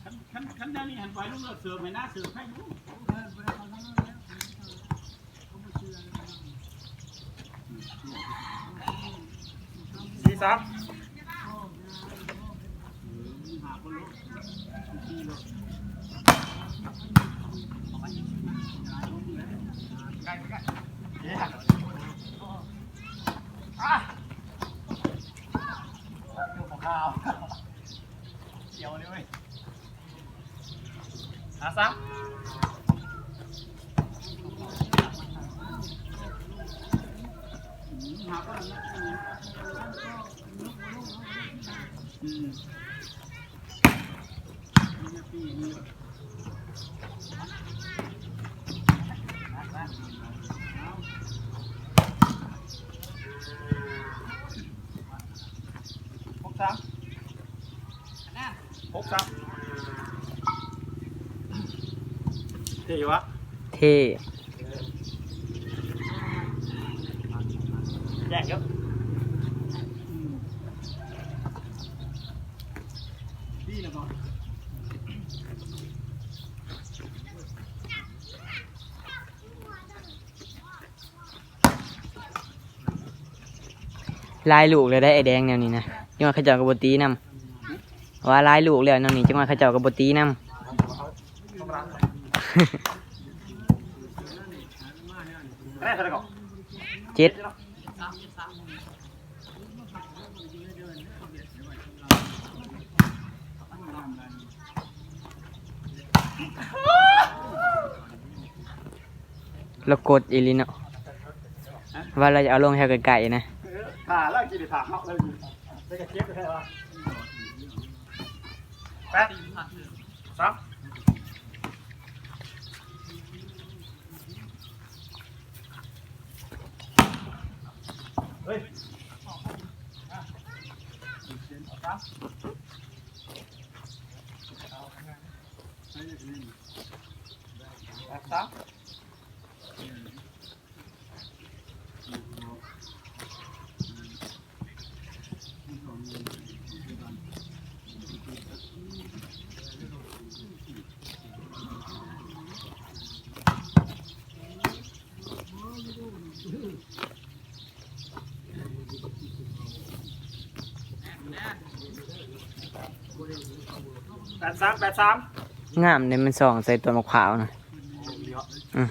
ຄັນ ຄັນ ຄັນແນວນີ້ຫັ້ນ ໄປລຸງເລີດເສີບໃຫ້ນາ ເສີບໃຫ້ລຸງ ສີ່ສາມ ຫົກສາມ ຫົກສາມ ເທ່ຢູ່ວະ ເທ່ ແຈ້ງຢູ່ ດີແລ້ວບໍ່? ຫຼາຍລູກແລ້ວໄດ໋ ໄອ້ແດງແນວນີ້ນະ ຈັ່ງວ່າເຂົາເຈົ້າກໍບໍ່ຕີນຳ ວ່າຫຼາຍລູກແລ້ວແນວນີ້ ຈັ່ງວ່າເຂົາເຈົ້າກໍບໍ່ຕີນຳ ເຈັດ. ລາວກົດອີ່ຫຼີເນາະ ວ່າລາວຈະເອົາລົງແຖວໃກ້ໆນະ ຖ້າລາວກິນໄດ້ຖ້າເຮົາເລີຍ ແປດ ສາມ ເຮີ້ຍ ສາມ ສາມ. ແປດສາມ ແປດສາມ ງາມເດ້ ມັນສ່ອງໃສ່ຕົ້ນໝາກພ້າວນະ ອືມ.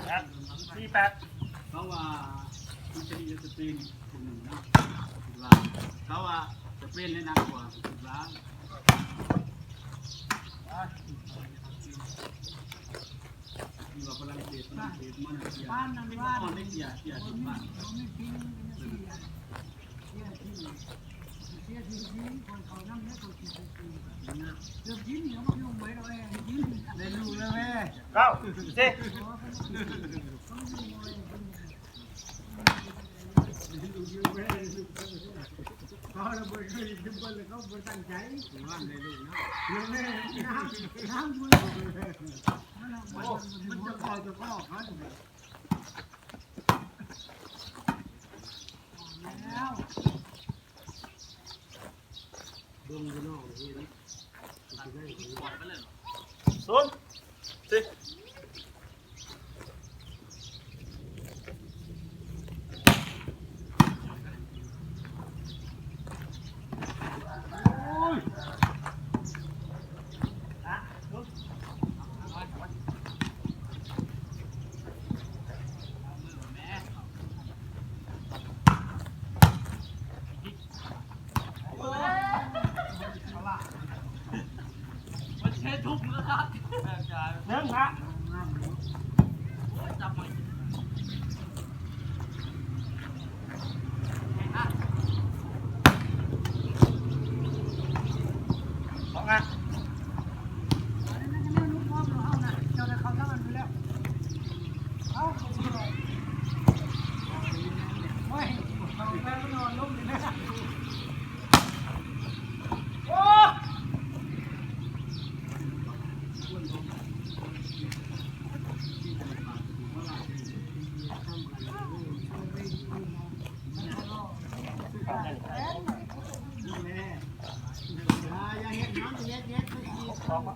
ແປດ ສີ່ແປດ ເຂົາວ່າອິຕາລີ ແລະ ສະເປນ ຄົນໜຶ່ງເນາະ ຄິດວ່າ ເຂົາວ່າສະເປນໄດ້ໜັກກວ່າ ຄິດວ່າ ທີ່ວ່າຝຣັ່ງເສດ ຝຣັ່ງເສດ ມາເນເຊຍ ອ່ອນເດ ເຊຍ ເຊຍ ເກົ້າ ສິບ ໂອ້ ມັນຈະເຂົ້າຈະເຂົ້າ ສູນ ສີ່. ມັນເຮັດທຸກເລື່ອງ. ໜຶ່ງ ພະ ສອງ ພະ.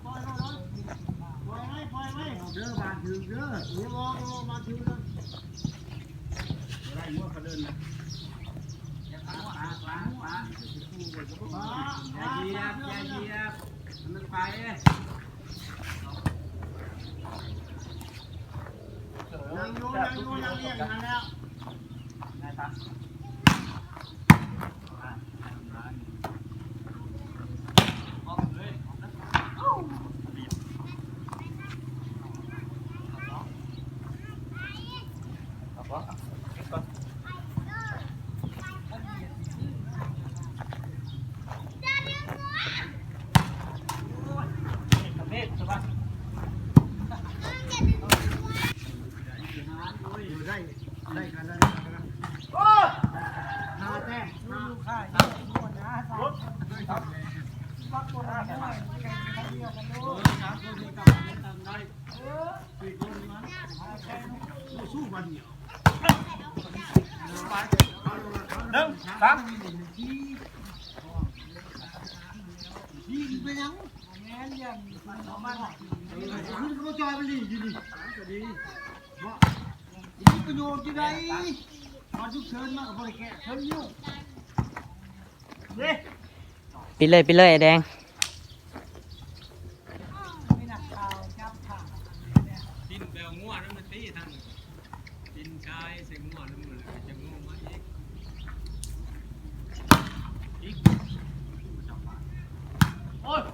ປິດເລີຍ ປິດເລີຍ ໄອ້ແດງ. ປິ່ນໄປເອົາງົວນຳມັນຕິທາງ ປິ່ນຊາຍໃສ່ງົວນຳມັນ ແລ້ວກໍຈະງົວມາອີກ ອີກ ໂອ້ຍ.